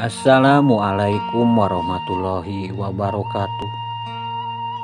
Assalamualaikum warahmatullahi wabarakatuh.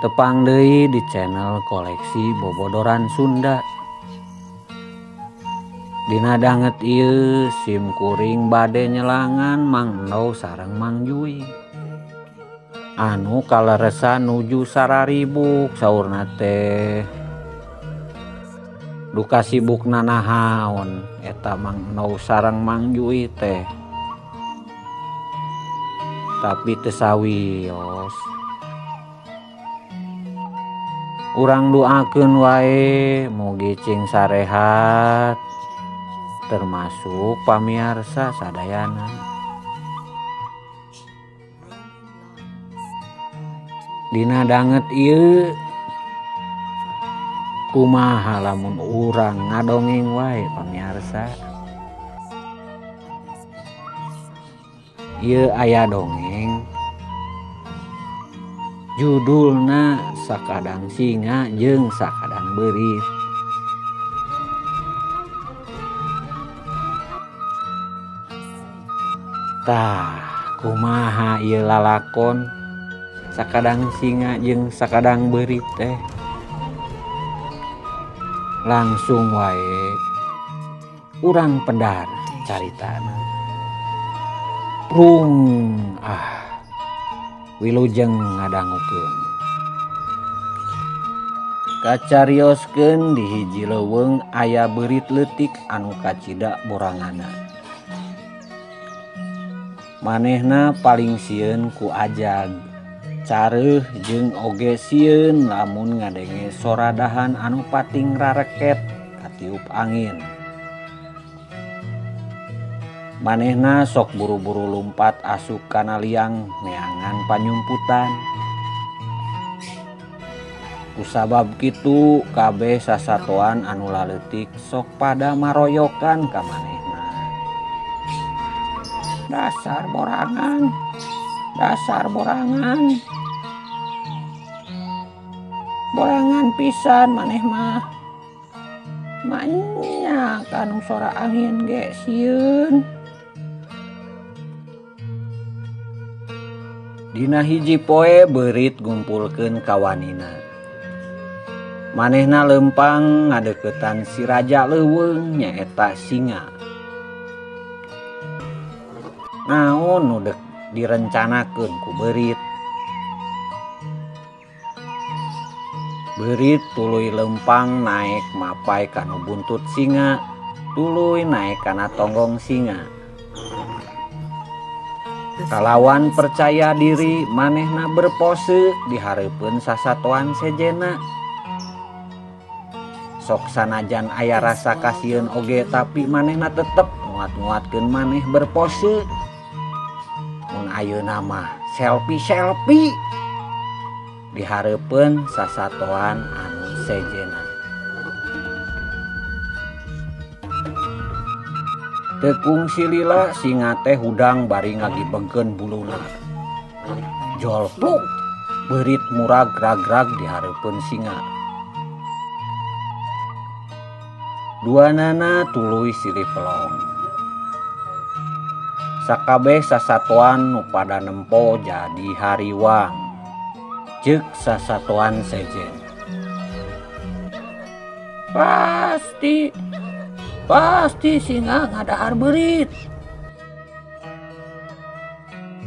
Tepang deui di channel koleksi Bobodoran Sunda. Dina danget ieu sim kuring bade nyelangan Mang Endo sareng Mang Jui. Anu kaleresan nuju sararibuk saurna teh. Duka sibuk nanahaon eta Mang Endo sareng Mang Jui teh. Tapi teu sawios. Urang doakeun wae mugi cing sarehat termasuk pamiarsa sadayana. Dina danget ieu kumaha lamun urang ngadongeng wae pamiarsa. Ieu aya dongeng judulna Sakadang Singa jeung Sakadang Beurit. Tah kumaha ieu lalakon Sakadang Singa jeung Sakadang Beurit teh? Langsung wae urang pedar caritana. Prung ah wilujeng ngadangukeun. Kacarioskeun di hiji leuweung aya beurit leutik anu kacida boranganna. Manehna paling sieun ku ajag, careuh jeung oge sieun lamun ngadenge soradahan anu pating rareket katiup angin. Manehna sok buru-buru lumpat asup kana liang neangan panyumputan. Kusabab kitu kabeh sasatoan anu laleutik sok pada maroyokan ka manehna. Dasar borangan, dasar borangan. Borangan pisan maneh mah. Manya kanu sora angin ge sieun. Dina hiji poe beurit ngumpulkeun kawanina. Manehna lempang ngadeukeutan si raja leuweung nyaeta singa. Naon nu deuk direncanakeun ku beurit? Beurit tuluy lempang naek mapai kanu buntut singa, tuluy naek kana tonggong singa. Kalawan percaya diri manehna berpose di hareupeun sasatoan sejena. Sok sanajan aya rasa kasieun oge tapi manehna tetep nguat-nguatkeun maneh berpose. Mun ayeuna mah selfie-selfie di hareupeun sasatoan anu sejena. Teu kungsi lila singa teh hudang bari ngagibegkeun buluna. Jolpluk beurit murag rag-rag di hareupeun singa. Duanana tuluy silih pelong. Sakabeh sasatoan nu pada nempo jadi hariwang. Ceuk sasatoan sejen. Pasti singa ngadahar beurit.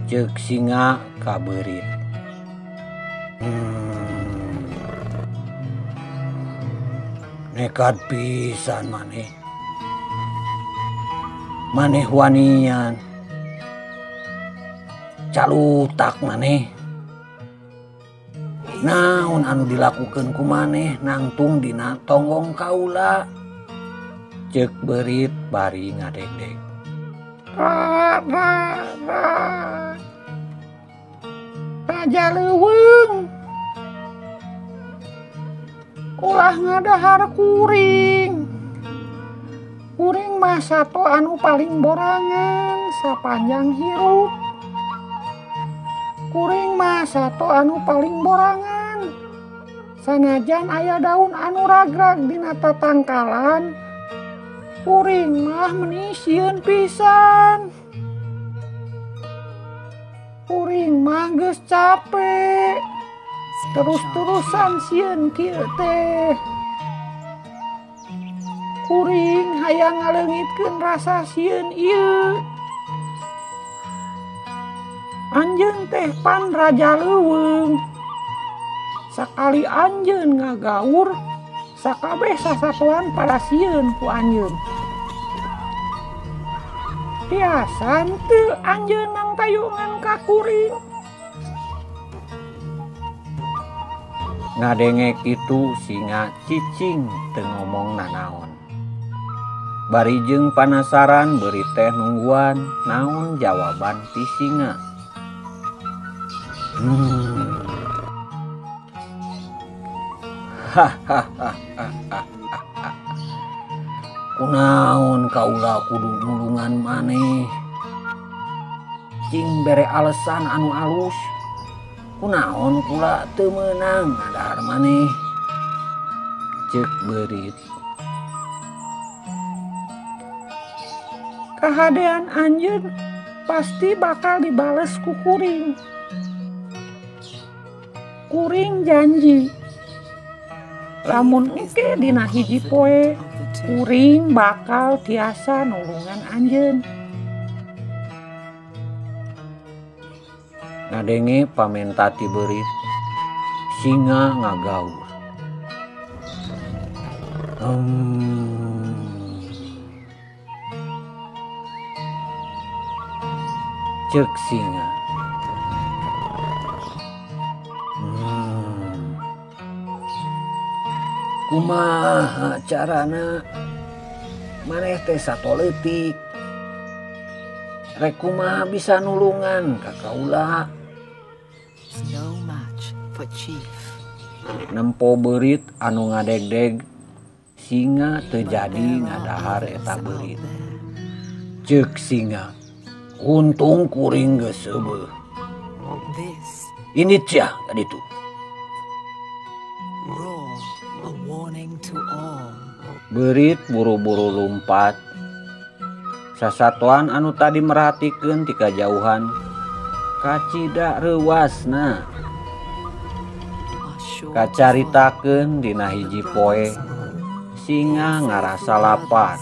Ceuk singa ka beurit. Nekat pisan maneh. Maneh wanian. Calutak maneh. Naon anu dilakukeun ku maneh nangtung dina tonggong kaula. Ceuk beurit bari ngadegdeg. Raja leuweung ulah ngadahar kuring. Kuring mah sato anu paling borangan sapanjang hirup. Kuring mah sato anu paling borangan. Sanajan aya daun anu ragrag dina tatangkalan, kuring mah meni sieun pisan. Kuring geus capek. Terus-terusan sieun kieu teh. Kuring hayang ngaleungitkeun rasa sieun ieu. Anjeun teh pan raja leuweung. Sakali anjeun ngagaur, sakabeh sasatoan pada sieun ku anjeun. Tiasa teu anjeun nangtayungan ka kuring. Ngadenge kitu singa cicing teu ngomong nanaon. Bari jeung panasaran beurit teh nungguan naon jawaban ti singa. Hahaha. Kunaon kaula kudu nulungan maneh. Cing bere alesan anu alus. Kunaon kula teu meunang ngadahar maneh. Ceuk beurit. Kahadean anjeun pasti bakal dibales ku kuring. Kuring janji. Lamun engke dina hiji poe kuring bakal tiasa nulungan anjeun. Ngadenge pamenta ti beurit, singa ngagaur. Ceuk singa. Kumaha carana maneh teh satoleutik. Rek kumaha bisa nulungan ka kaula. Nempo beurit anu ngadegdeg, singa teu jadi ngadahar eta beurit. Ceuk singa, untung kuring geus seubeuh. Indit sia ka ditu. Beurit buru-buru lumpat. Sasatoan anu tadi merhatikeun ti kajauhan kacida reuasna. Kacaritakeun dina hiji poe, singa ngarasa lapar.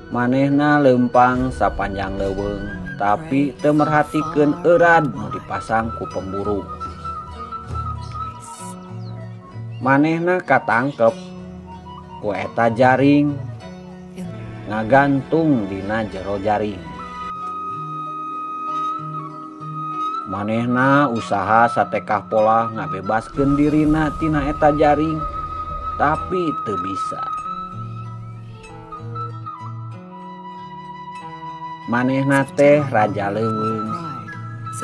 Manehna leumpang sapanjang leuweung, tapi teu merhatikeun eurad nu dipasang ku pemburu. Manehna katangkep ku eta jaring, ngagantung dina jero jaring. Manehna usaha satekah polah ngabebaskeun dirina tina eta jaring, tapi teu bisa. Manehna teh raja leuweung.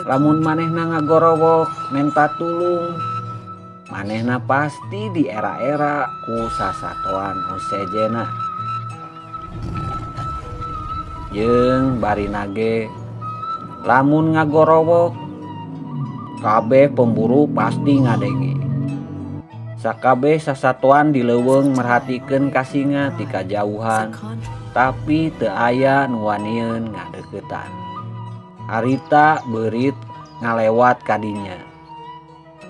Lamun manehna ngagorowok menta tulung, manehna pasti diera-era ku sasatoan nu sejenna. Jeung barina ge lamun ngagorowok kabeh pemburu pasti ngadenge. Sakabeh sasatoan di leuweung merhatikeun ka singa ti kajauhan, tapi teu aya nu wanieun ngadeuketan. Harita beurit ngalewat kadinya.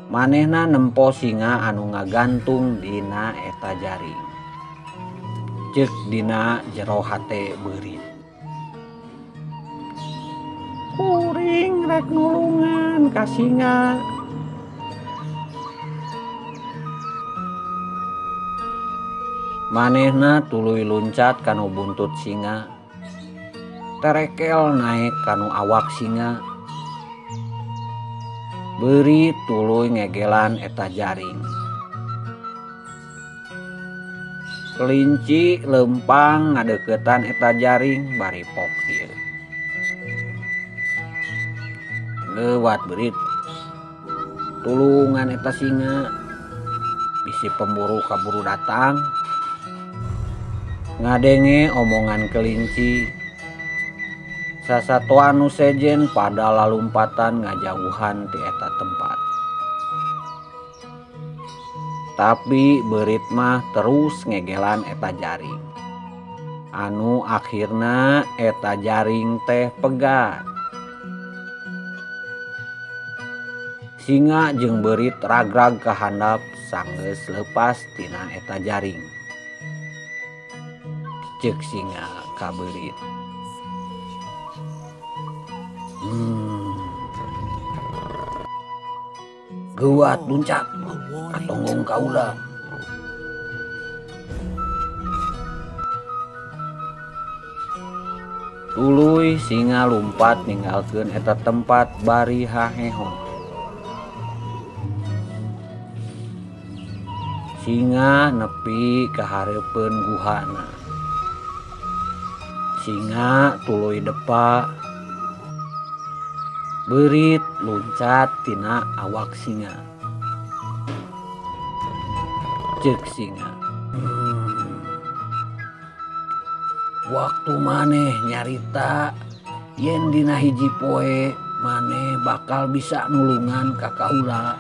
Manehna nempo singa anu ngagantung dina eta jaring. Ceuk dina jero hate beurit. Kuring rek nulungan ka singa. Manehna tuluy luncat kanu buntut singa. Terekel naek kanu awak singa. Beurit tuluy ngegelan eta jaring. Kelinci lempang ngadeukeutan eta jaring bari pokir. Lewat beurit tulungan eta singa. Bisi pemburu kaburu datang. Ngadenge omongan kelinci, sasatoan nu sejen pada lalumpatan ngajauhan ti eta tempat. Tapi beurit mah terus ngegelan eta jaring. Anu akhirna eta jaring teh pegat. Singa jeung beurit ragrag ka handap sanggeus leupas tina eta jaring. Ceuk singa ka beurit. Geuwat luncat ka tonggong kaula. Tuluy singa lumpat ninggalkeun eta tempat bari haheho. Singa nepi ka hareupeun guhana. Singa tuluy depa. Beurit luncat tina awak singa. Ceuk singa. Waktu maneh nyarita yen dina hiji poe maneh bakal bisa nulungan ka kaula.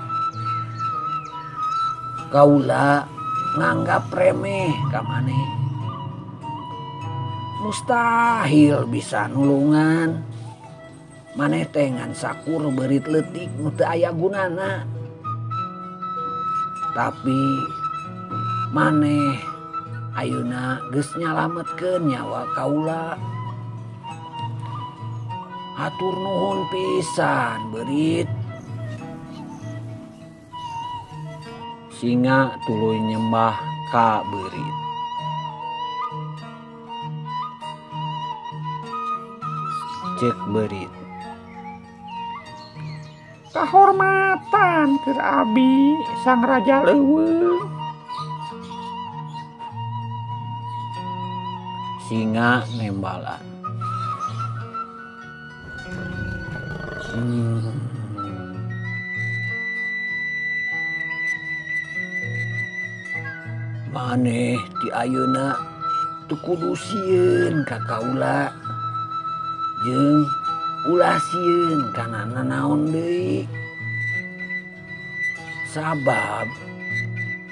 Kaula nganggap remeh ka maneh. Mustahil bisa nulungan. Maneh teh ngan sakur beurit leutik nu teu aya gunana. Tapi maneh ayeuna geus nyalametkeun nyawa kaula. Hatur nuhun pisan beurit. Singa tuluy nyembah ka beurit. Ceuk beurit. Kahormatan keur abi sang raja leuweung. Singa nembalan. Maneh ti ayeuna teu kudu sieun ka kaula jeung ulah sieun kana nanaon deui. Sabab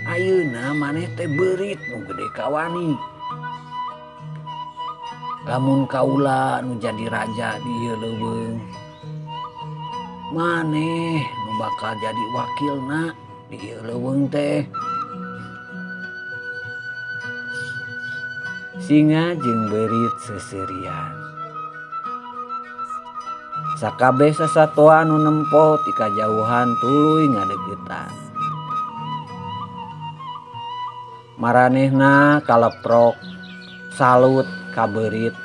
ayeuna maneh teh beurit nu gede kawani. Lamun kaula nu jadi raja di ieu leuweung, maneh nu bakal jadi wakilna di ieu leuweung teh. Singa jeung beurit seuseurian. Sakabeh sasatoan nu nempo ti kajauhan tuluy ngadeuketan. Maranehna kaleprok salut ka beurit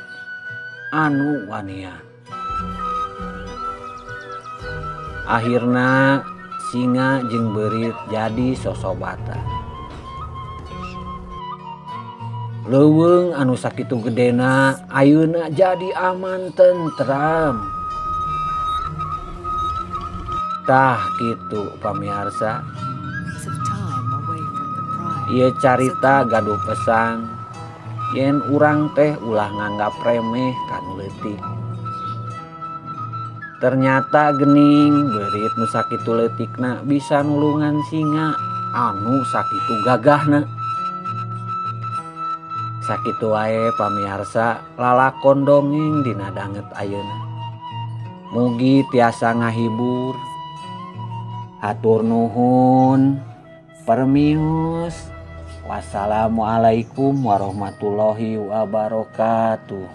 anu wanian. Akhirna singa jeung beurit jadi sosobatan. Leuweung anu sakitu gedena ayeuna jadi aman tentram. Tah kitu pamiarsa. Ieu carita gaduh pesan yen urang teh ulah nganggap remeh kanu leutik. Ternyata gening beurit nu sakitu leutikna bisa nulungan singa anu sakitu gagahna. Sakitu wae pamiarsa lalakon dongeng dina danget ayeuna. Mugi tiasa ngahibur. Hatur nuhun. Permios. Wassalamualaikum warahmatullahi wabarakatuh.